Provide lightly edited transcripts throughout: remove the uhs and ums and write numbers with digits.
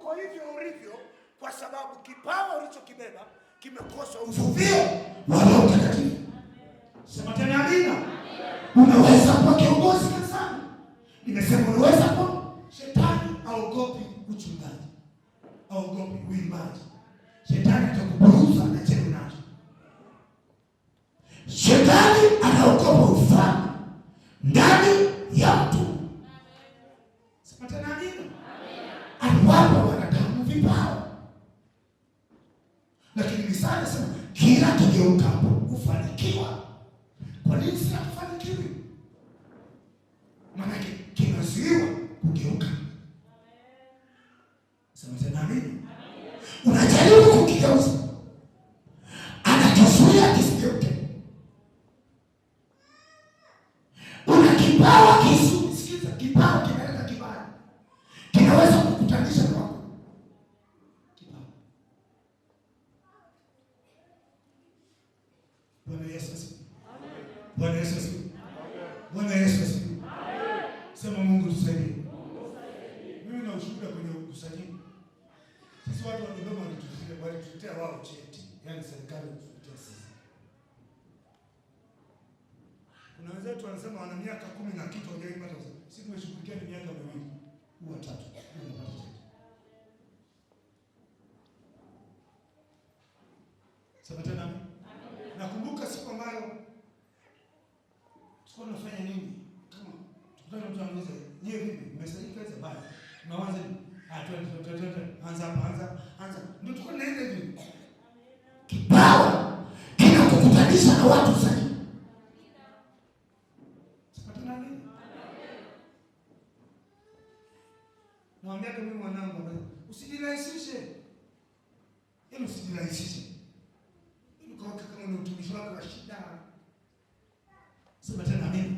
Uko hivyo ulivyo kwa sababu kipawa ulichokibeba kimekosa uvuvio wa Roho Mtakatifu. Sema tena amina. Unaweza kuwa kiongozi kanisani. Nimesema unaweza kuwa. Shetani haogopi uchungaji, haogopi uimbaji. Shetani atakuburuza na cheo nacho. Shetani anaogopa ufalme ndani ya mtu. Sema tena amina. Aliwapa wanadamu vipawa, lakini Misali sema kila kigeukapo hufanikiwa. Kwa nini sisi hatufanikiwi? Maanake kinazuiwa kugeuka. Sema tena amina. Unajaribu kukigeuza, anakizuia kisigeuke. Una kipawa kizuri, sikiza, kipawa kinaleta kibali, kinaweza kukutanisha na watu. Kipawa. Bwana Yesu asifiwe. Bwana Yesu asifiwe. Bwana Yesu asifiwe. Sema Mungu tusaidie. Mimi na ushuhuda kwenye usajili. Sisi watu wa Dodoma walituletea wao cheti, yaani serikali ilituletea sisi. Kuna wenzetu wanasema wana miaka 10 na kitu hawajaipata usajili. Sisi tumeshughulikia ni miaka 2 huwa 3 ndio unapata cheti. Sema tena amen. Nakumbuka siku ambayo tulikuwa tunafanya nini? Kama tukutane mtu anauliza, "Nyie vipi? Mmesajili kazi baya?" Tunaanza nini? Ah, twende twende twende. Anza hapa, anza, anza. Ndio tulikuwa tunaenda hivi. Kipawa kinakukutanisha na watu sahihi. Sema tena amen. Naambia mimi mwanangu, usijirahisishe. Yaani usijirahisishe. Yaani kwa kama ni utumishi wako wa shida. Sema tena amen.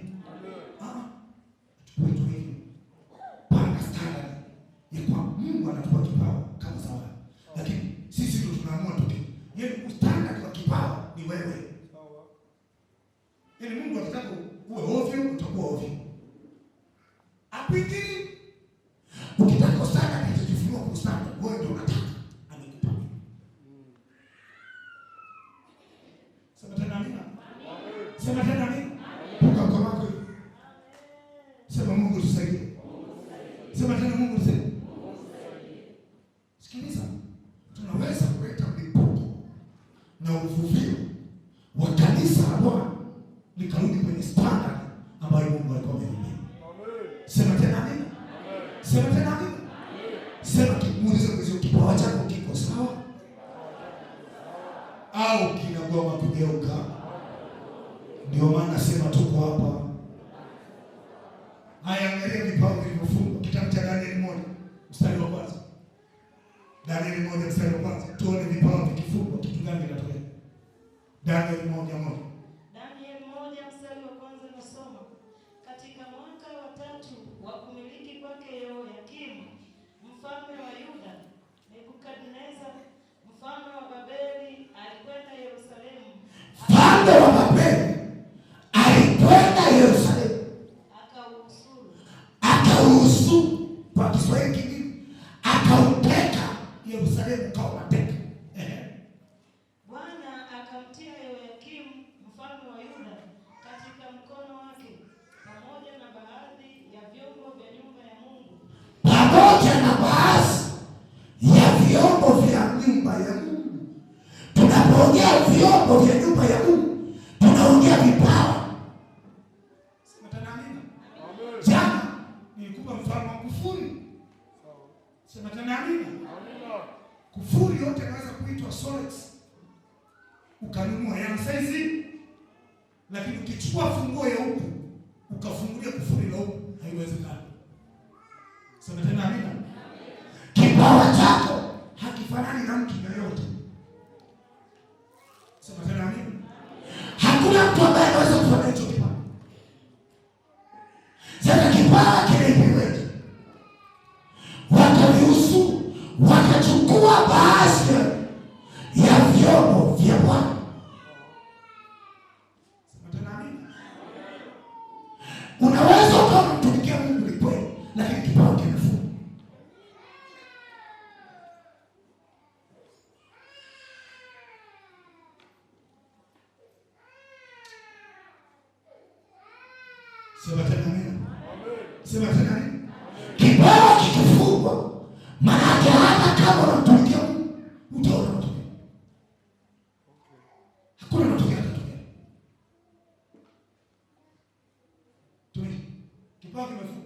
Ah, tukue tu hivi. Panga standard ya kwa Mungu anatupa kipawa kama zawadi. Lakini sisi ndio tunaamua tuki. Yaani standard wa kipawa ni wewe. Yaani Mungu akitaka uwe ovyo utakuwa ovyo. Apingili. Ukitaka standard itajifunua kwa standard, wewe ndio unataka. Amekupa. Sema tena amina. Sema tena amina. Punga mkono wako hivi. Sema Mungu tusaidie. Sema tena Mungu tusaidie. Sikiliza, tunaweza kuleta mlipuko na uvuvio wa kanisa la Bwana likarudi kwenye standard ambayo Mungu alikuwa amerudia. Sema tena amina. Sema tena amina. Sema kimuulize mwenzio, kipawa chako kiko sawa au kinagoma kugeuka? Ndio maana nasema tuko hapa. Haya, angalia vipawa vilivyofungwa. Kitabu cha Danieli 1 mstari wa kwanza. Danieli 1 mstari wa kwanza. Tuone vipawa vikifungwa kitu gani kinatokea. Danieli 1:1. Danieli 1 mstari wa kwanza nasoma. Katika mwaka wa 3 wa kumiliki kwake Yehoyakimu mfalme wa Yuda, Nebukadneza mfalme wa Babeli alikwenda Yerusalemu. Mfalme wa Babeli alikwenda Yerusalemu. Akauhusuru. Akauhusuru, kwa Kiswahili kingine, akauteka Yerusalemu kama mateka. Bwana akamtia Yehoyakimu mfalme wa Yuda katika mkono wake pamoja na baadhi ya vyombo vya nyumba ya Mungu. Pamoja na baadhi ya vyombo vya nyumba ya Mungu. Tunapoongea vyombo vya nyumba ya Mungu, tunaongea vipawa. Sema tena amina. Jana nilikupa mfano wa kufuri. Sema tena amina. Kufuri yote inaweza kuitwa Solex. Ukanunua ya size, lakini ukichukua funguo ya huku ukafungulia kufuri la huku haiwezekani. Sema tena amina. Kipawa chako hakifanani na mtu yeyote. Sema tena amina. Hakuna mtu ambaye anaweza kufanya hicho kipawa. Sasa kipawa kinaipiweje? Wakavihusu, wakachukua baadhi ya vyombo vya Bwana. Sema tena amina. Unaweza ukawa unamtumikia Mungu ni kweli, lakini kipawa kimefungwa. Sema tena amina. Sema tena amina. Kipawa kikifungwa, maana yake hata kama unamtumikia Mungu utaona matokeo. Hakuna matokeo yatatokea. Tumiki. Kipawa kimefungwa.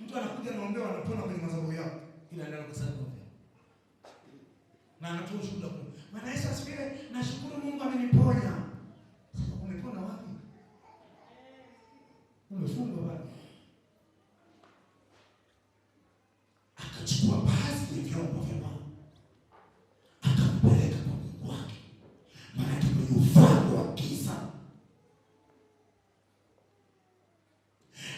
Mtu anakuja anaombewa, anapona kwenye madhabahu yao, ila anaenda kwa sababu na anatoa ushuhuda kwa Bwana Yesu asifiwe, nashukuru Mungu ameniponya. Sasa umepona wapi? Umefungwa bado. Akachukua baadhi ya vyombo vya Bwana akampeleka kwa Mungu wake, maana kwenye ufalme wa giza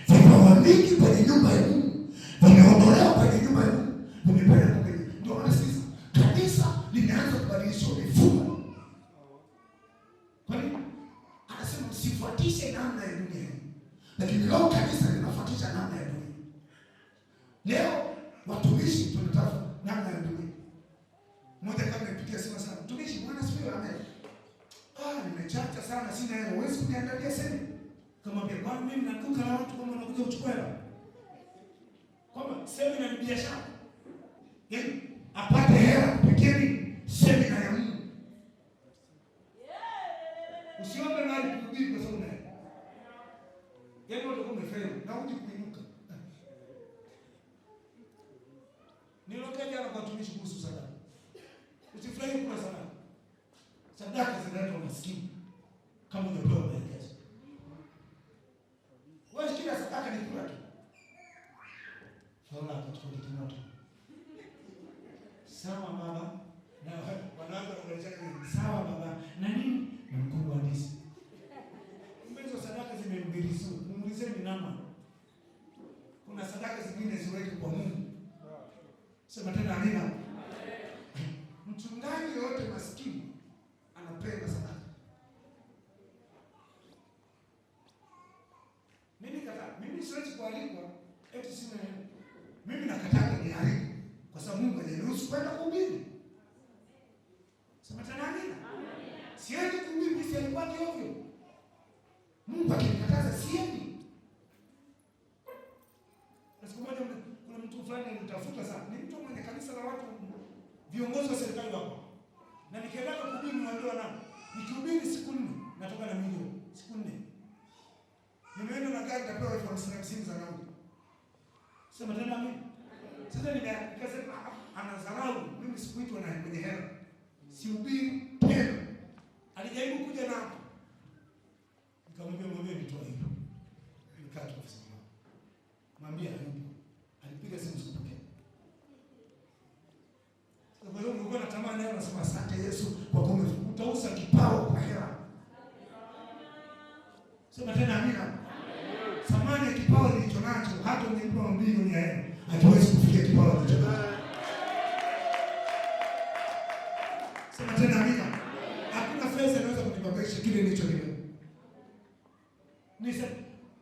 vipawa vingi kwenye nyumba ya Mungu vimeondolewa kwenye nyumba ya Mungu, vimepelekwa kwenye. Ndio maana sisi kanisa limeanza kubadilishwa mifumo. Kwa nini? Anasema msifuatishe namna ya dunia hii, lakini leo kanisa linafuatisha namna ya dunia. Leo watumishi tunatafuta namna ya dunia. Mmoja kama nipigia simu sana, mtumishi, Bwana asifiwe, amen. Ah, nimechacha sana, sina hela, huwezi kuniandalia semina? Kamwambia, kwani mimi na duka la watu kama wanakuja kuchukua hela? Kwamba semina ni biashara. Yaani apate hela kupitia nini? Semina ya Mungu. Usiombe mahali kuhubiri kwa sababu una hela. Yaani wewe utakuwa umefeli na uje kuinuka. Niliongea jana kwa watumishi kuhusu sadaka. Usifurahi kula sadaka. Sadaka zinaleta umaskini kama hujapewa maelekezo. Wewe kila sadaka ni kula tu. Faula akachukua kitimoto. Sawa baba. Na wanawake wanakuletea nini? Sawa baba. Na nini? Na mkungu wa ndizi. Kumbe hizo sadaka zimemgirisu. Muulizeni nama. Kuna sadaka zingine ziweke kwa Mungu. Sema tena amina. Mchungaji yote maskini anapenda sadaka. Mimi kataa, mimi siwezi kualikwa eti sina hela. Mimi nakataa nialikwe kwa sababu Mungu hajaniruhusu kwenda kuhubiri. Sema tena amina. Siendi kuhubiri, mimi sialikuwa ovyo. Mungu akinikataza siendi. Na siku moja kuna mtu fulani alinitafuta sana. Ni mtu mwenye kanisa la watu, viongozi wa serikali wako. Na nikienda kuhubiri niwaambiwa nani? Nikihubiri siku 4 natoka na milioni siku 4. Nimeenda na gari nitapewa 50,000 za nauli. Sema tena mimi. Sasa nikasema anadharau, mimi sikuitwa na mwenye hela. Sihubiri tena. Alijaribu kuja na hapo. Nikamwambia mwambie nitoe hiyo. Nikaa tu ofisini mwangu. Mwambie hayupo. Alipiga simu sikupokea. Sasa kwa hiyo nilikuwa natamani leo nasema asante Yesu kwa kuwa utauza kipawa kwa hela. Sema tena amina. Thamani ya kipawa nilicho nacho hata ungenipa mabilioni ya hela hakiwezi kufikia kipawa nilicho nacho. Sema tena amina. Hakuna fedha inaweza kunibabaisha kile nilicho nacho. Ni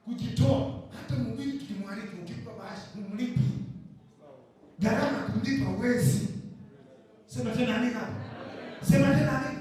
kujitoa. Hata mhubiri tukimwalika ukimpa bahasha humlipi. Gharama kumlipa huwezi. Sema tena amina. Sema tena amina.